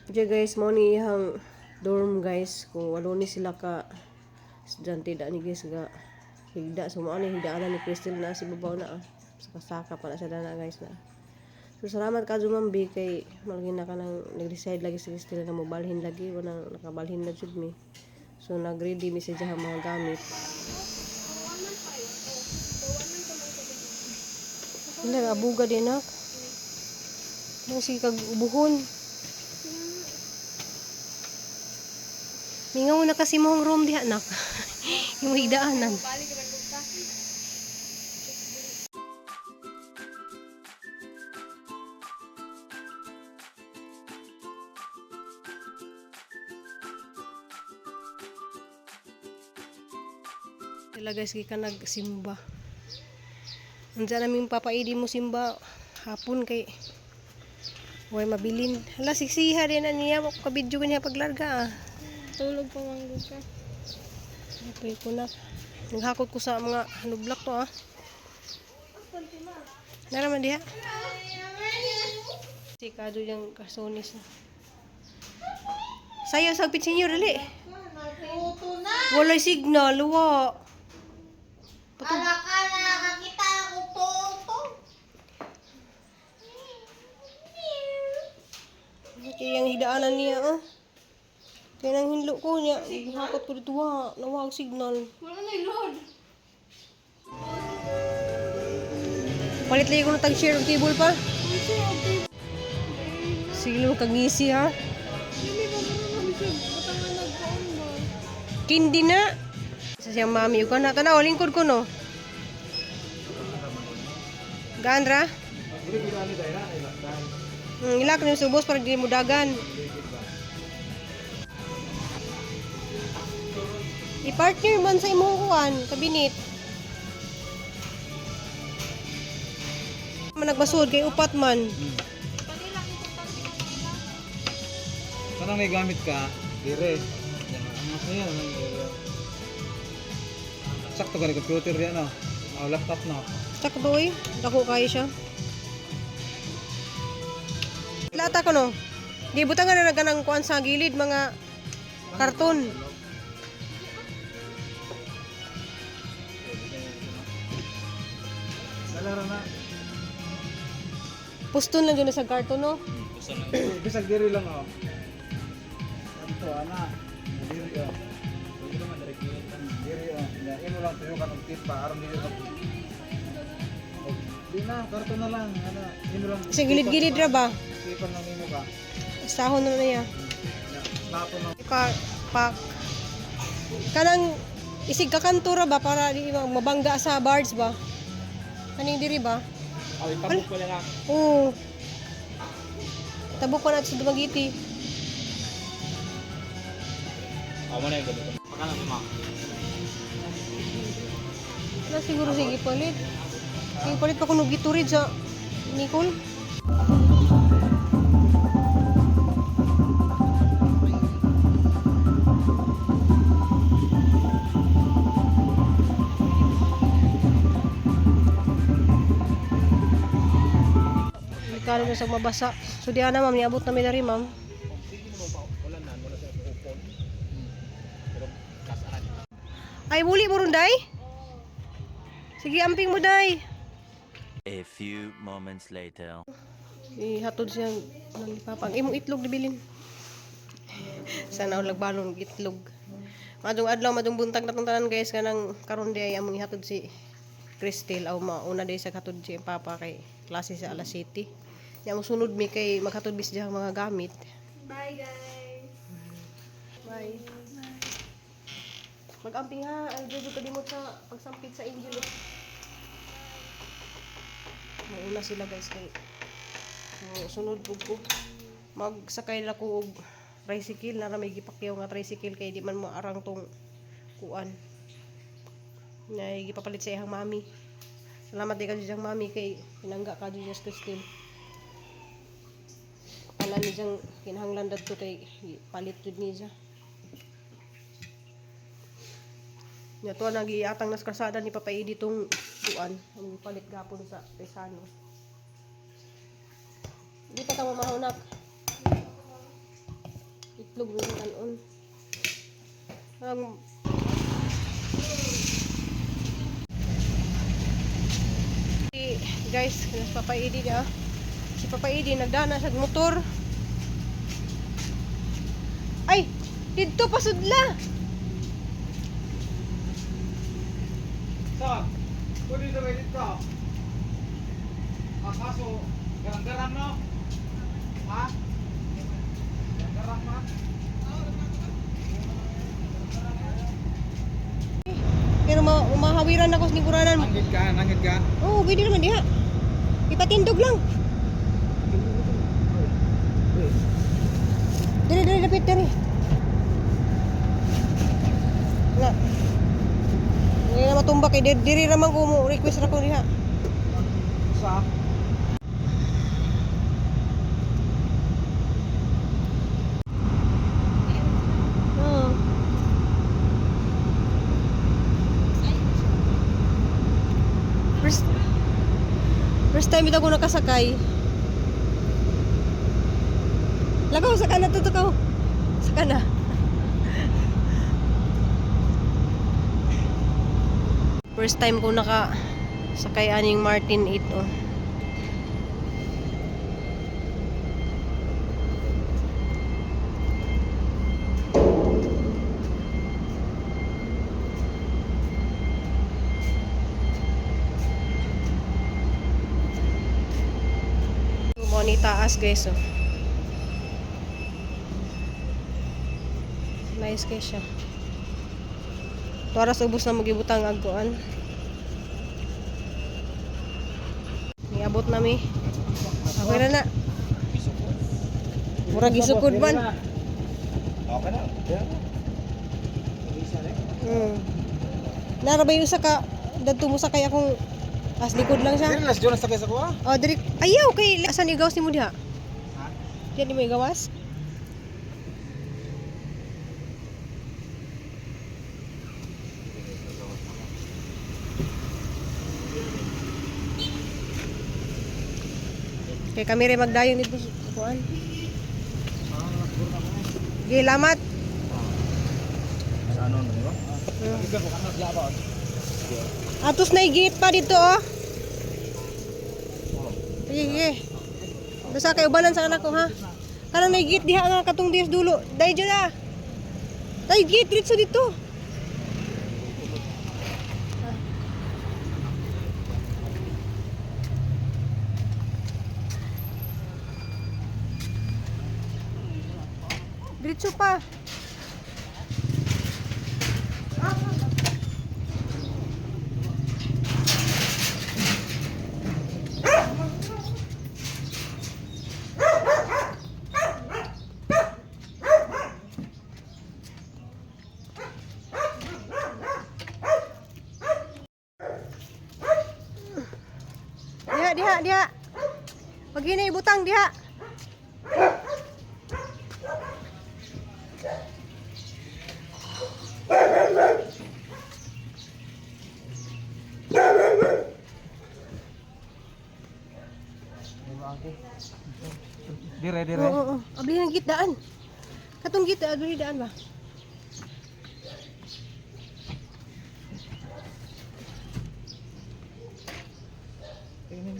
Diya guys, mo ni iyang dorm guys. Kung walo ni sila ka estudyante da ni guys ga higda. So mao ni higdaanan ni Crystal na si babaw na ah. Saka-saka pa na siya na guys na. So salamat ka Ma'am B kay malagi na ka nang nag-decide lagi si Crystal na mobalhin lagi, wala nakabalhin na jud mi. So nag-ready mi sa diyang mga gamit. Wala abuga din nak. Nang sige kag ubuhon. Mingaw na kasi mo ang room diha nak. Yung higdaanan. Balik ra ko ka. Sila guys, gikan nagsimba. Unsa naming papaidi mo simba hapon kay way mabilin. Hala, siksiha din na niya. Wako ka video niya paglarga ah. Tulog pa man gud ka. Okay ko na. Naghakot ko sa mga hanublak to ah. Naraman diha. Si Kado yung kasonis na. Sayo sa pitsinyo dali. Tuto na. Walay signal, wa. Ala ka, nakakita ako toto. Kaya ang hidaanan niya ah. Kaya nang hinlo ko niya, gihakot ko dito wa, nawag signal. Wala na load. Palit lagi ko na tag share og table pa. Sige mo kagisi ha. Dili ba mo na bisag butangan nagkaon ba? Kindi na. Sa siyang mami ko na tanaw lingkod ko no. Gaandra? Ilak ni subos para di mo dagan. I-partner man sa imong kuan, kabinet. Man nagbasod kay upat man. Kanang may gamit ka, dire. Yan, ang masaya ng area. Sakto ka rin computer yan, no? O, laptop, no? Sakto oy, dako kayo siya. Lata ko no. Di butang nga na nagkanang kuan sa gilid mga karton. Dalara na. Puston lang yun na sa karton no. Bisag dire lang, oh. Ito, ana. Dire, oh. Pwede naman, dire, oh. Yan, imo lang tuyo ka ng tip pa. Aron dili ka. Oh, di na, karton na lang. Ana, imo lang. Sa gilid-gilid ra ba? Tipan lang nimo ka. Sahon na niya. Yan, Lapo na. Pa pak. Kanang isig ka kanto ra ba para di mabangga sa birds ba? Kaning diri ba? Ay, tabok pala na. Oo. Tabok pa natin sa Dumaguete. Amo na yung ganito. Pagkano ni ma? Na siguro sige palit. Sige palit pa kuno giturid sa Nicole. Delikado na sa mabasa. So diha na ma'am, niabot na mi dari ma'am. Ay, muli mo ron, day? Sige, amping mo, day. A few moments later. Ihatod siya ng papa. Ang imong itlog dibilin. Sana ulag balon itlog. Madung adlaw, madung buntag na tong tanan guys kanang karon di ay among ihatod si Cristel aw mauna di sa hatod si papa kay klase sa alas 7. Nya mo sunod mi kay maghatod bis diha ang mga gamit. Bye guys. Bye. Magamping ha, ay jojo kalimot sa pagsampit sa angel. Oh. Mauna sila guys kay so, sunod pug ko. Magsakay la ko og tricycle na ra may gipakyaw nga tricycle kay di man mo arang tong kuan. Na gipapalit sa iyang mami. Salamat di ka diyang mami kay pinangga ka diyang Christine. Ala ni diyang kinahanglan dadto kay palit jud ni siya. Nya to nagiatang nas kalsada ni Papa Edi tong kuan, ang palit gapon sa Pesano. Di pa ka mamahunak. Itlog rin kanon. Ang Si, guys, si Papa Edi niya. Si Papa Edi nagdana sa motor. Ay, didto pasudla. Sa, pwede na ba dito? Akaso, garang-garang no? Ha? Garang-garang ma? Pero mahawiran ako sa lingkuranan. Nanggit ka, nanggit ka. Oo, oh, pwede naman diha. Ipatindog lang. Dali, dali, dapit, dali. Na. Hindi na matumba kay diri, diri raman ko mo request ra ko diha. Sa? Oo. First, first time ito ako nakasakay. Lakaw, saka na, tutukaw. Saka na. First time ko nakasakay aning Martin 8 oh. Mo ni taas guys oh. Nice kay siya. Tuwaras ubos na magibutang agkuan. Niabot na mi. Okay na na. Murag gisukod man. Okay na. Nara ba yung usa ka dadto mo sakay akong as likod lang siya. Dili las Jonas sakay sa kuha. Oh, diri ayaw kay asan igawas nimo diha? Ha? Diyan nimo igawas? Kay kami rin magdayon dito sa kuan. Gilamat. Sa ano no, di ba? Ikaw ko kanas laban. Atos na igit pa dito oh. Sige, sige. Basta kay ubanan sa anak ko ha. Kanang naigit diha nga katong dias dulo. Dai jud ah. Dai git diretso dito. Diretso pa. Diha, diha, diha. Pag ibutang diha. Dire dire. Oo, oo. Abli ng gitdaan. Katong gitdaan, abli daan ba?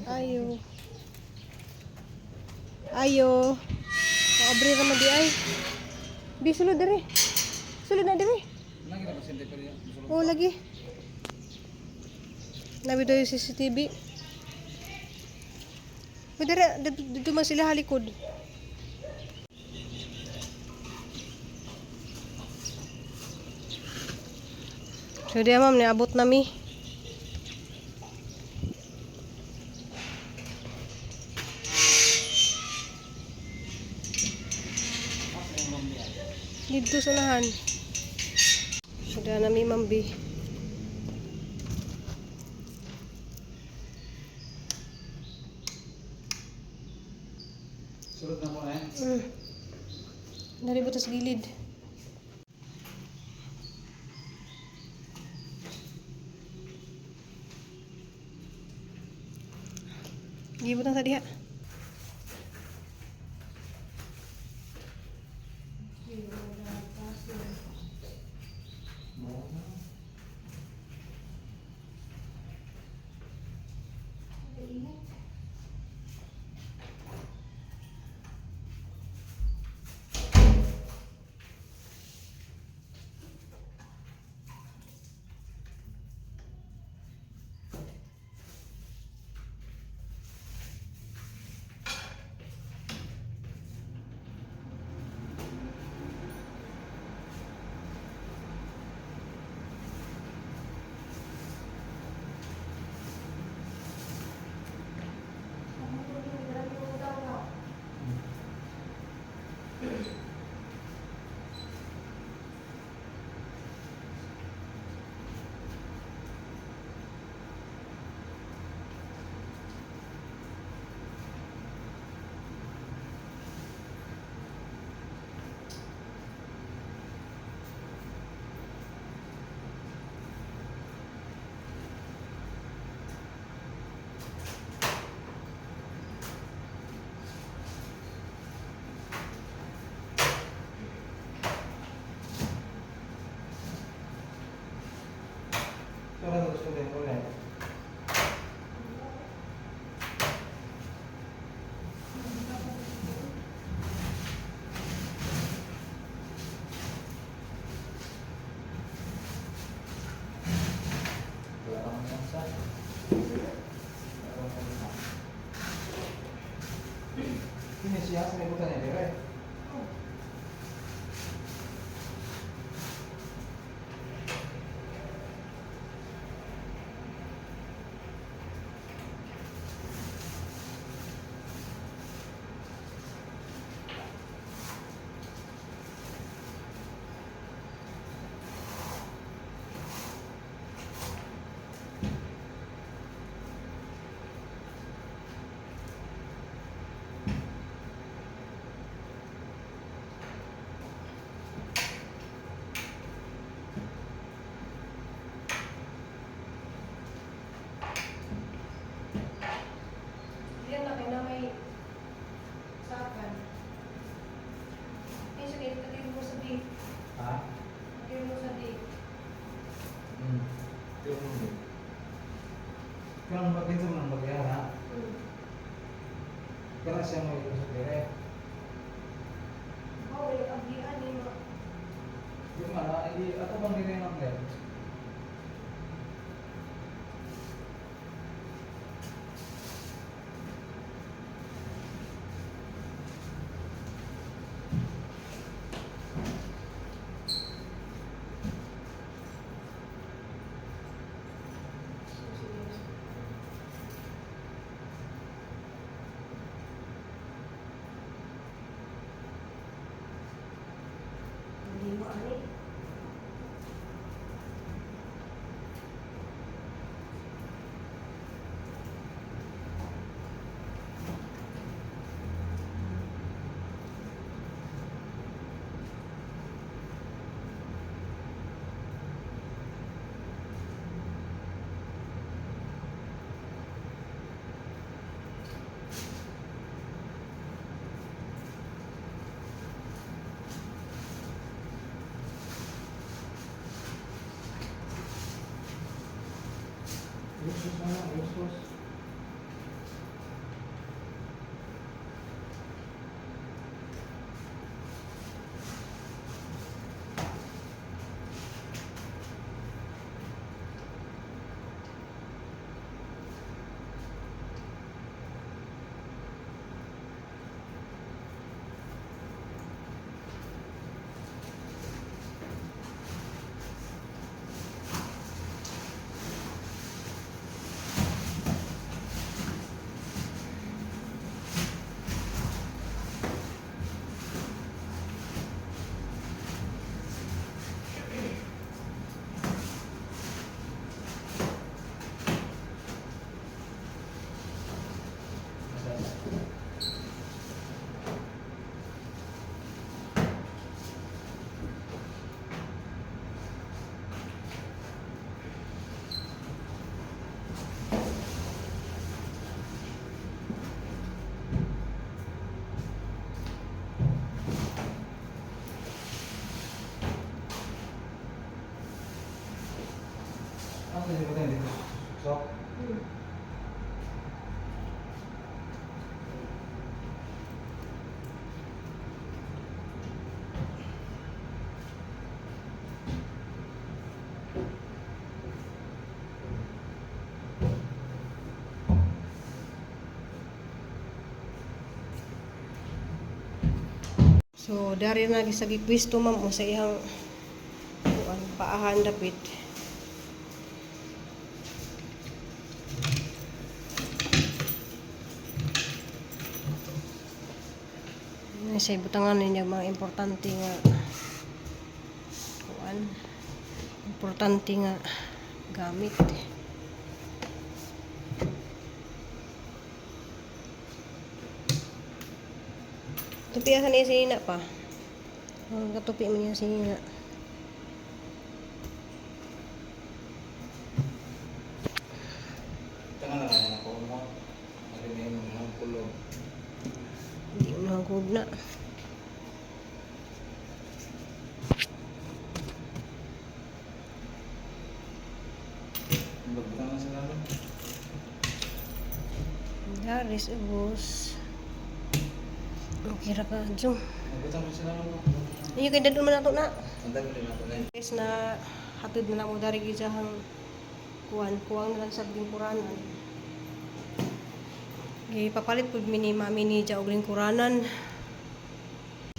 Ayo. Ayo. Abri ra man di ay. Bi sulod diri. Sulod na diri. Lagi na pasyente pero Oo, lagi. Nabi daw yung CCTV. Uy, dere, dito man sila halikod. So, diya ma'am, niabot na mi. Dito sa unahan. Sudah na mi, ma'am B. Sulod na mo eh. Dari butas gilid. Gibutang sa diha. Sura sa gusto din ulit. Wala kang sa. Wala kang sa. Kini siya sa libutan niya dire. Diyan na kay na may sakan. Eh, sige, tatin mo sa D. Ha? Tatin mo sa D. Tiyo mo din. Kanang bagay sa mga bagay ha. Kana siya mo ito sa dire. Oh, wala agian ni mo. Di man na i ato bang dire ng dire. Hindi mo ani. Usos na lang, usos. Ano sa libutan dito? Sok. So, dari na sa gipwisto ma'am o sa iyang kuan paahan dapit. Ano siya, butangan niya mga importante nga kuan. Importante nga gamit. Tupi asa niya sinina pa. Ang katupi man niya sinina. Tanga na lang ako mo. Narinig mo ang kulog. Hindi mo nahagod na. Magbutang na sila no? Daris, ubos. Okay ra ka, Jung. Magbutang na sila no? Iyo kay dadun man ato na. Ang dami rin ako na. Guys, na hatid na lang mo dari gijahang kuan, kuwang na lang sa lingkuranan. Gipapalit pud mi ni mami ni ja og lingkuranan.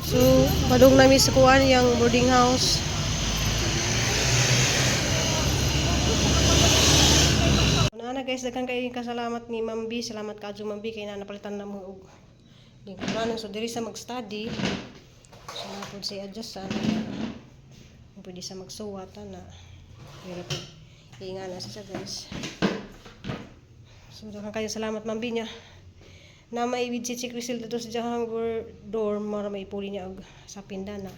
So, padung nami sa kuan yang boarding house. Una na guys, daghan kayo kasalamat ni Ma'am B. Salamat kaadyo Ma'am B kay na napalitan na mo og lingkuranan. So diri sa mag-study. So na pud siya adjust sa pwede sa magsuwat na. Pero pud ingana sa siya guys. So daghan kayo salamat Ma'am B niya. Na may widget si Crisel dito sa diyang dorm mara may puli niya og sa pindana.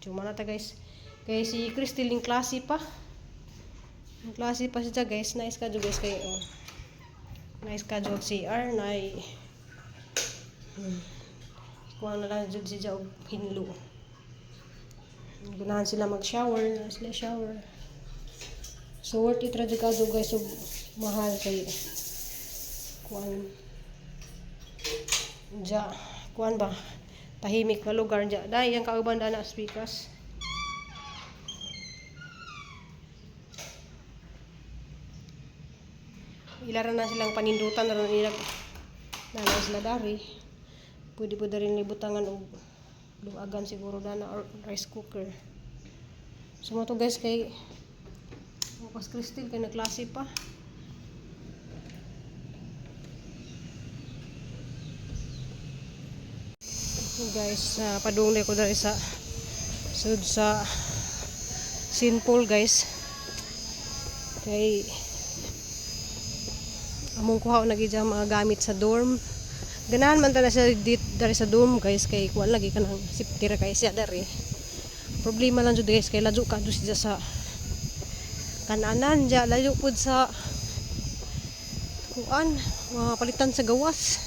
Tsuma na ta guys. Kay si Cristel yung klase pa. Yung klase pa siya guys. Nice ka guys kay oh. Nice ka og CR nay. Kuha na lang jud siya og hinlo. Gunahan sila mag-shower, na sila shower. So worth it ra jud kaadto guys og mahal kay kuan ja kuan ba tahimik na lugar ja dai ang kauban da na speakers. Ilara na silang panindutan na nila na sila dari. Pwede po dari libutangan og luagan siguro dana or rice cooker. So mo to guys kay bukas Christine kay nagklase pa. So guys, padung ko dari sa sud sa St. Paul guys. Kay among kuha na gid mga gamit sa dorm. Ganahan man ta na siya dit dari sa dorm guys kay kuan lagi kanang safety ra kay siya dari. Problema lang jud guys kay ladyo ka jud siya sa kananan ja layo pud sa kuan mga palitan sa gawas.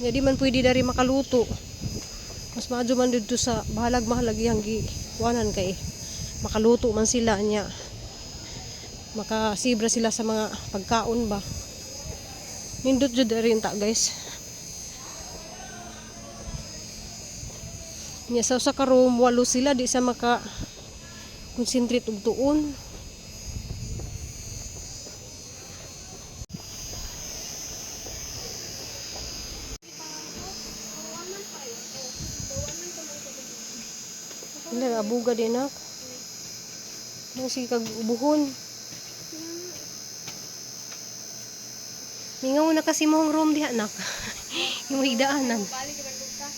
Nya di man pwede dari makaluto. Mas maadyo man didto sa bahalag mahalag iyang gi kuanan kay makaluto man sila nya. Makasibra sila sa mga pagkaon ba. Nindot jud diri ta guys. Nya sa usa ka room walo sila di sa maka concentrate og tuon. Wala, abuga din nak. Nang sige kag ubuhon. Mingaw na kasi mo ang room diha nak. Yung higdaanan. Balik ra ko ka.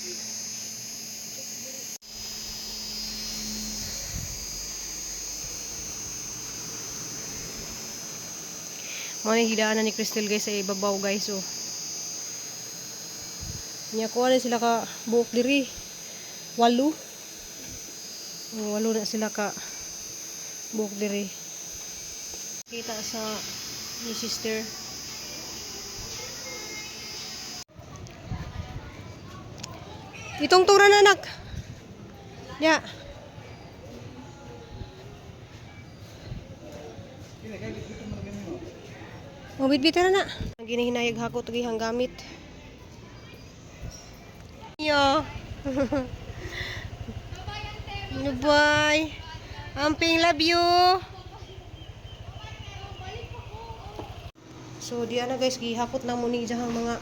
Mo ni higdaanan ni Crystal guys sa ibabaw guys oh. Nya kuha na sila ka buok diri. Walo. Oh, walo na sila ka buok diri. Kita sa ni sister. Itong tura na anak. Ya. Oh, bitbit na na. Ang ginihinayag hako tagihang gamit. Yo. Bye. Amping love you. So diya na guys, gihakot na mo ni diyang mga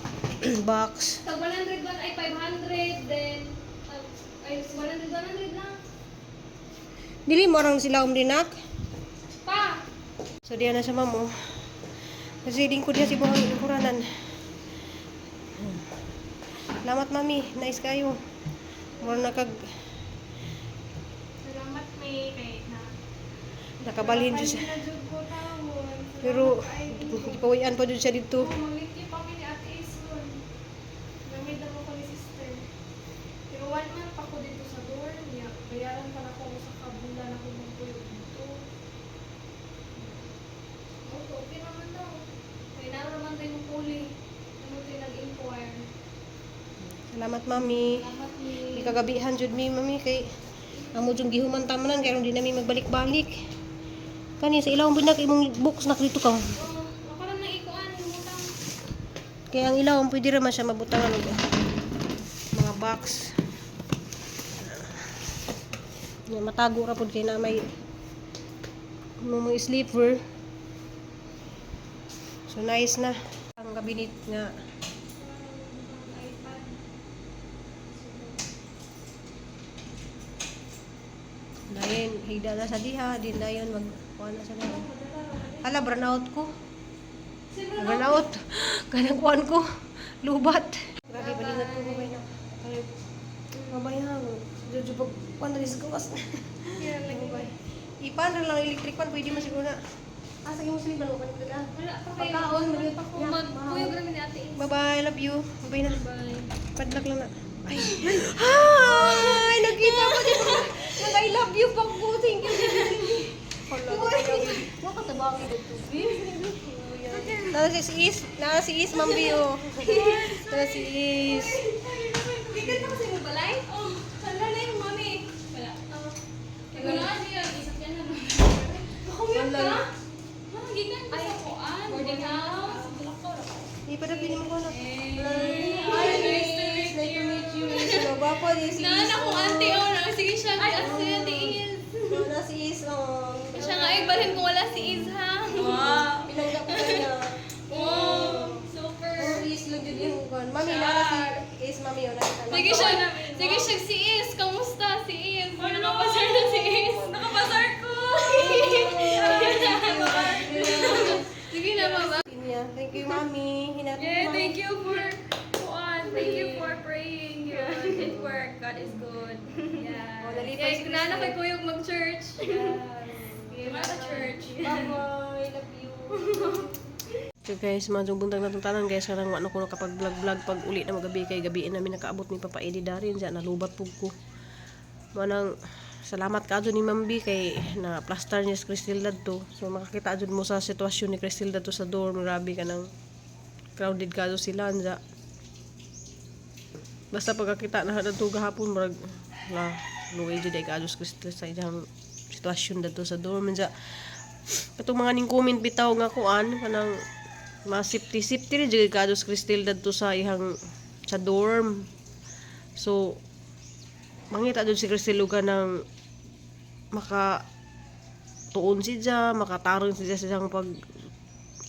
box. Tag 101 ay 500 then tag ay 100 100 lang. Dili mo orang sila umdinak. Pa. So diya na siya ma'am oh. Kasi din ko diya si buhang lingkuranan. Salamat, Mami. Nice kayo. Mura na kag Salamat, May, kay na. nakabalhin jud siya. Nakabalhin na jud ko tawon. Pero Salamat kaayo. gipawian pa jud siya dito. Oo, maglityo pa mi ni Ate Ison. Gamit ako ko ni sister. Pero one month pa ko dito sa dorm niya. Bayaran pa na ko sa kabulan ako magpuyo dito. Okay, okay naman daw. May naman tayo ng puli. Ano tayo nag-inquire. Salamat, Mami. Salamat ni. Gikagabihan jud mi, Mami, kay amo jud gihuman tamanan kay aron di nami magbalik-balik. Kani sa ilawom pud na kay imong box na dito ka. Oh, ako lang nang ikuan, butang. Kaya ang ilawom pwede ra man siya mabutangan og mga box. Ya, matago ra pud kay na may mga sleeper. So nice na ang cabinet nga. iPad. Dayon higda na sa diha din dayon mag kuan na sa diha. Hala, burn out ko. Burn out. Kanang kuan ko. Lubat. Grabe, balingat ko. Babay na. Babay ha. Jojo, pag kuan na sa gawas. Yeah, lagi. Babay. Ipan na lang electric pan. Pwede man siguro na. Ah, sige mo silip. Ano ka na? Wala pa kayo. Pagkaon, Wala pa ko. Magpuyog namin ni Ate Is. Bye-bye. Love you. Babay na. Bye. Padlock lang na. Ay. Hi! Nakita ko din. Nag I love you pa ko. Thank you. Hala. Wala ka tabangin dito. Nara si Is. Nara si Is, Ma'am Bio. Nara si Is. Gikan na kasi mo balay? Oh, wala na yung mami. Wala. Oh. Wala siya, isakyan na. Makumute ka? Ha, gikan ka sa kuan. Boarding house. Ipadapin mo ko na. Hi, Hi, nice to meet you. Nice to meet you. Baba po, si Is. Naan akong auntie, oh. Na, sige siya, ay, si Ate Is. Nara si Is. Oh. Siya nga, ay, balhin kung wala si Is, ha? Wow. Pinangga ko kanya. Oh, super. Oh, Is lang yun yung kuan. Mami, nara si Is, Mami. Oh, nakita na. Sige siya, sige siya, si Is, kamusta si Is? Nakapasar na si Is. Nakapasar ko! Sige na, baba. Yeah, thank you, Mami. Hinatid Yeah, Mami. thank you for kuan. Thank you for praying. Yun, it worked. God is good. Yeah. Oh, nalipay Yeah, si kunana Crystal. kay Kuyog mag-church. Yes. Yeah, church. Bye-bye. Love you. So guys, mga buntag na itong tanan guys, karang wano ko nakapag vlog vlog pag uli na magabi kay gabi namin nakaabot ni Papa Eddie darin siya nalubat pug ko. Manang salamat ka ni Ma'am B kay na plaster niya si Crystal to. So makakita jud mo sa sitwasyon ni Crystal to sa dorm, grabe ka nang crowded ka sila anja. Basta pagkakita na hadto gahapon murag la luway jud ay kaadto si Crystal sa iyang sitwasyon dadto sa dorm anja. Katong mga ning comment bitaw nga kuan kanang mga safety safety rin jud kaadto si Crystal dadto sa ihang sa dorm. So mangita jud si Crystal lugar ng maka tuon siya, makatarong siya sa iyang pag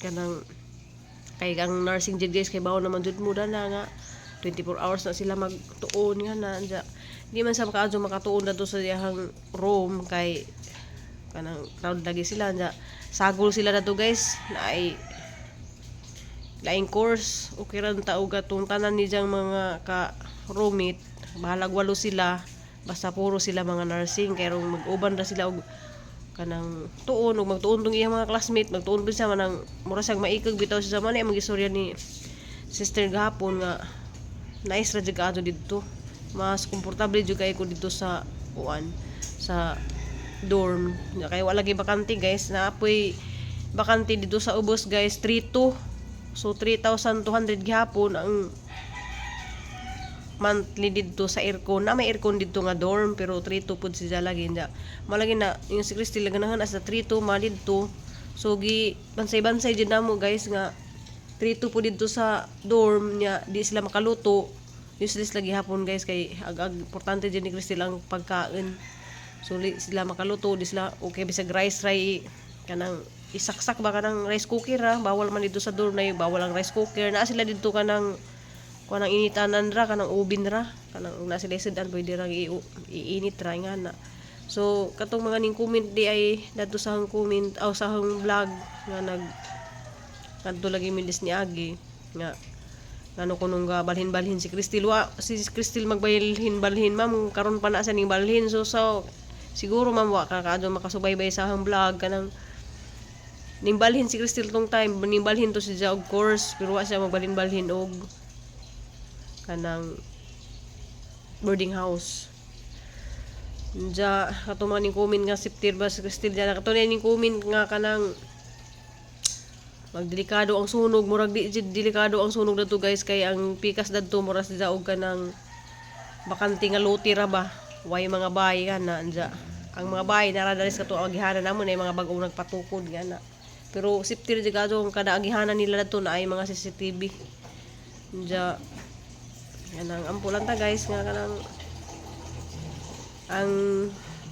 kanang kay ang nursing jud guys kay bawon naman jud mo na nga 24 hours na sila magtuon nga na anja. Di man sa makaadyo makatuon na sa iyang room kay kanang crowd lagi sila anja. Sagol sila na guys na ay laing course okay ra ta og atong tanan ni diyang mga ka roommate bahalag walo sila basta puro sila mga nursing kay rong mag-uban ra sila og kanang tuon ug magtuon tong iyang mga classmate magtuon pud siya manang mura siyang maikag bitaw siya sa man ay magistorya ni sister gahapon nga nice ra jud kaadto didto, mas komportable jud kay ko didto sa uan sa dorm. Nya kay wala lagi bakante guys, naapoy bakante didto sa ubos guys, 3-2. So 3,200 gihapon ang monthly didto sa aircon. Na may aircon didto nga dorm pero 3-2 pud siya lagi nya. Malagi na yung si Christy ganahan as 3-2 ma didto. So gi bansay-bansay jud namo guys nga 3-2 po didto sa dorm niya, di sila makaluto. Useless lagi hapon guys kay ag, ag importante jud ni Christy ang pagkain. So di sila makaluto, di sila okay bisag rice ray kanang isaksak ba kanang rice cooker ra, bawal man dito sa dorm na bawal ang rice cooker. Naa sila didto kanang kanang initanan ra, kanang oven ra, kanang na sila sedan pwede ra iinit ra nga na. So katong mga ning comment di ay dadto sa akong comment aw sa akong vlog nga nag kadto lagi milis ni Agi nga Ngano kunong ga balhin-balhin si Cristel, wa si Cristel magbalhin-balhin, ma'am, karon pa na sa ning balhin. So siguro, ma'am, wa ka kaadto makasubaybay sa ahang vlog kanang ning balhin si Cristel tong time ning balhin to siya og course, pero wa siya magbalhin-balhin og kanang boarding house. Diya, kato man ning comment nga siptir ba si Cristel diya, kato na ning comment nga kanang magdelikado ang sunog, murag di jud delikado ang sunog dadto, guys, kay ang pikas dadto mura siya og kanang bakante nga lote ra ba, way mga bahay ka na anja. Ang mga bahay nara dali sa kato agihanan namo na yung mga bag-ong nagpatukod nga na, pero safety ra jud kadto ang kada agihanan nila dadto na ay mga CCTV. Anja, kanang ampo lang ta, guys, nga kanang ang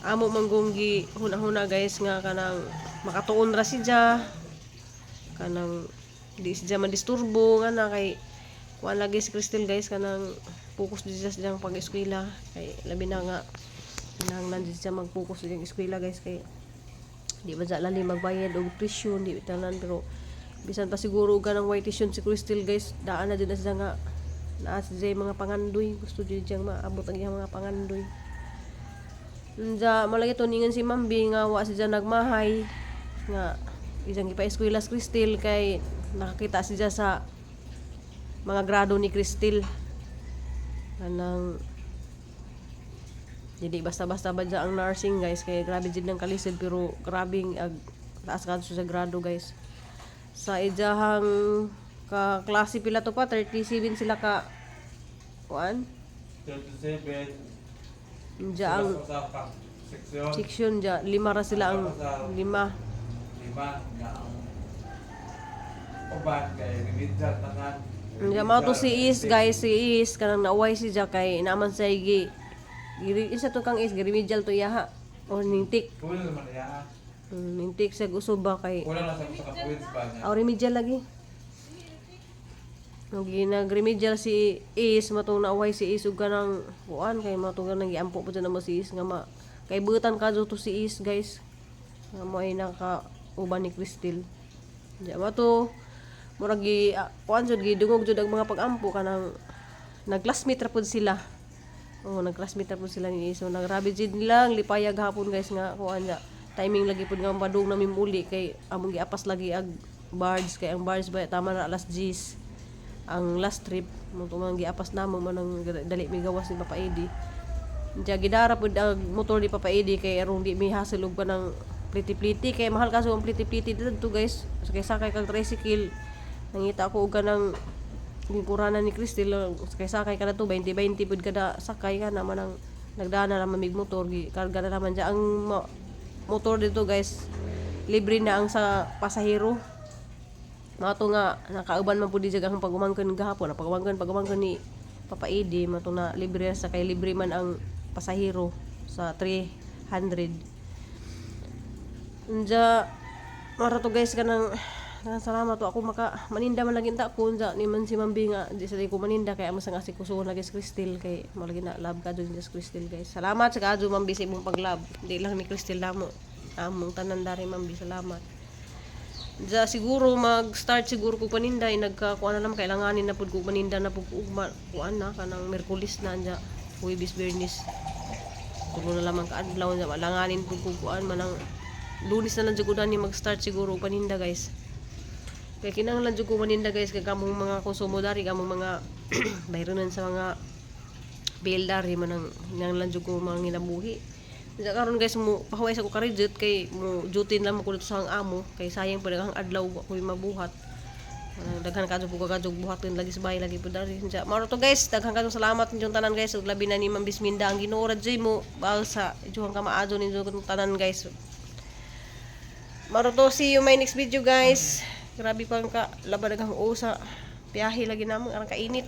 amo manggong gi huna-huna, guys, nga kanang makatuon ra siya, kanang di siya madisturbo nga na kay kuan lagi si Cristel, guys, kanang focus di siya sa iyang pag-eskwela, kay labi na nga kanang nandiyan siya mag-focus sa iyang eskwela, guys, kay di ba siya lali magbayad og tuition di tanan. Pero bisan pa siguro og kanang white tuition si Cristel, guys, daan na din na siya nga naa siya mga pangandoy, gusto din siyang maabot ang iyang mga pangandoy. Unja malagi to ningan si Mambi nga wa siya nagmahay nga isang gipa-eskwela si Cristel kay nakakita siya sa mga grado ni Cristel, kanang dili basta-basta ba dyan ang nursing, guys, kay grabe jud ng kalisod, pero grabe ag taas kadto sa grado, guys. Sa ijahang ka klase, pila to pa, 37 sila ka kuan. 37. Diya ang Sa ka seksyon. Section diya, lima ra sila ang lima. Lima nga ang uban kay remedial tanan. Diya mao to si Is, guys, si Is kanang nauway si Jack kay naman sa igi. Giri isa to kang Is, remedial to iyaha o nintik. Kulang naman niya. Nintik sa gusto ba kay Kulang na sa quiz ba niya. Aw, remedial lagi. Nag nag-remedial si Is, matong naaway si Is ug kanang kuan kay matong kanang giampo po dyan mo si Is nga ma kay butan ka to si Is, guys. Nga mo ay naka uban ni Cristel. Diya ba to murag gi kuan jud, gidungog jud ang mga pag-ampo kanang nag-classmate ra pud sila. Oh, nag-classmate ra pud sila ni Is. So nagrabe jud nilang lipayag hapon, guys, nga kuan ja. Timing lagi pud nga padung nami muli kay among giapas lagi ag barge, kay ang barge ba tama na alas 10 ang last trip mo tumang giapas namo man ang dali mi gawas ni Papa Edi. Diya gidara pud ang motor ni Papa Edi kay aron di mi hassle og kanang pliti-pliti, kay mahal kaso ang pliti-pliti didto, guys. Sakay sakay kag tricycle, nangita ako og kanang lingkuranan ni Cristel, sakay sakay kada to 20-20 pud kada sakay ka naman ang nagdana naman mig motor, gi karga na naman diya ang motor dito, guys, libre na ang sa pasahero. Mga to nga nakauban man pud di ang pagumangkon gahapon, ang pagumangkon ni Papa Edi, mga to na libre sa kay libre man ang pasahero sa 300. Unja mara to, guys, kanang kanang salamat to ako maka maninda man lagi ta ko. Unja ni man si Mambi nga di sa ko maninda kay amo sa nga si kusuon lagi si Cristel, kay mo lagi na love ka dun si Cristel, guys. Salamat sa kaadto, Mambi, sa imong pag-love, di lang ni Cristel namo, among tanan dari, Mambi, salamat. Ja, siguro mag-start siguro ko paninda ay nagkakuan na naman, kailanganin na pud ko paninda na pud ko ugma kuan na kanang Merkulis na anja, Huwebes, Biyernes, tulo na lamang kaadlaw anja, alanganin pud ko kuan manang Lunes na lang jud ko ni mag-start siguro og paninda, guys, kay kinahanglan jud ko maninda, guys, kay kamong mga konsumo dari, kamong mga bayronan sa mga bill dari man ang kinahanglan jud ko mga nginabuhi. Sa karon, guys, mo pahuway sa ko karidjot kay mo duty lang mo ko dito sa ang amo, kay sayang pa daghang adlaw ako'y mabuhat. Anang daghan kadto po kadto buhatin lagi sa bahay lagi po dari. Unsa mao to, guys, daghan kadto salamat ninyong tanan, guys, ug labi na ni Ma'am Bisminda, ang Ginoo ra jud mo baal sa inyong kamaadyo ninyo tanan, guys. Mao to, see you my next video, guys. Grabe pang ka laban daghang usa. Biyahe lagi namo arang kainit.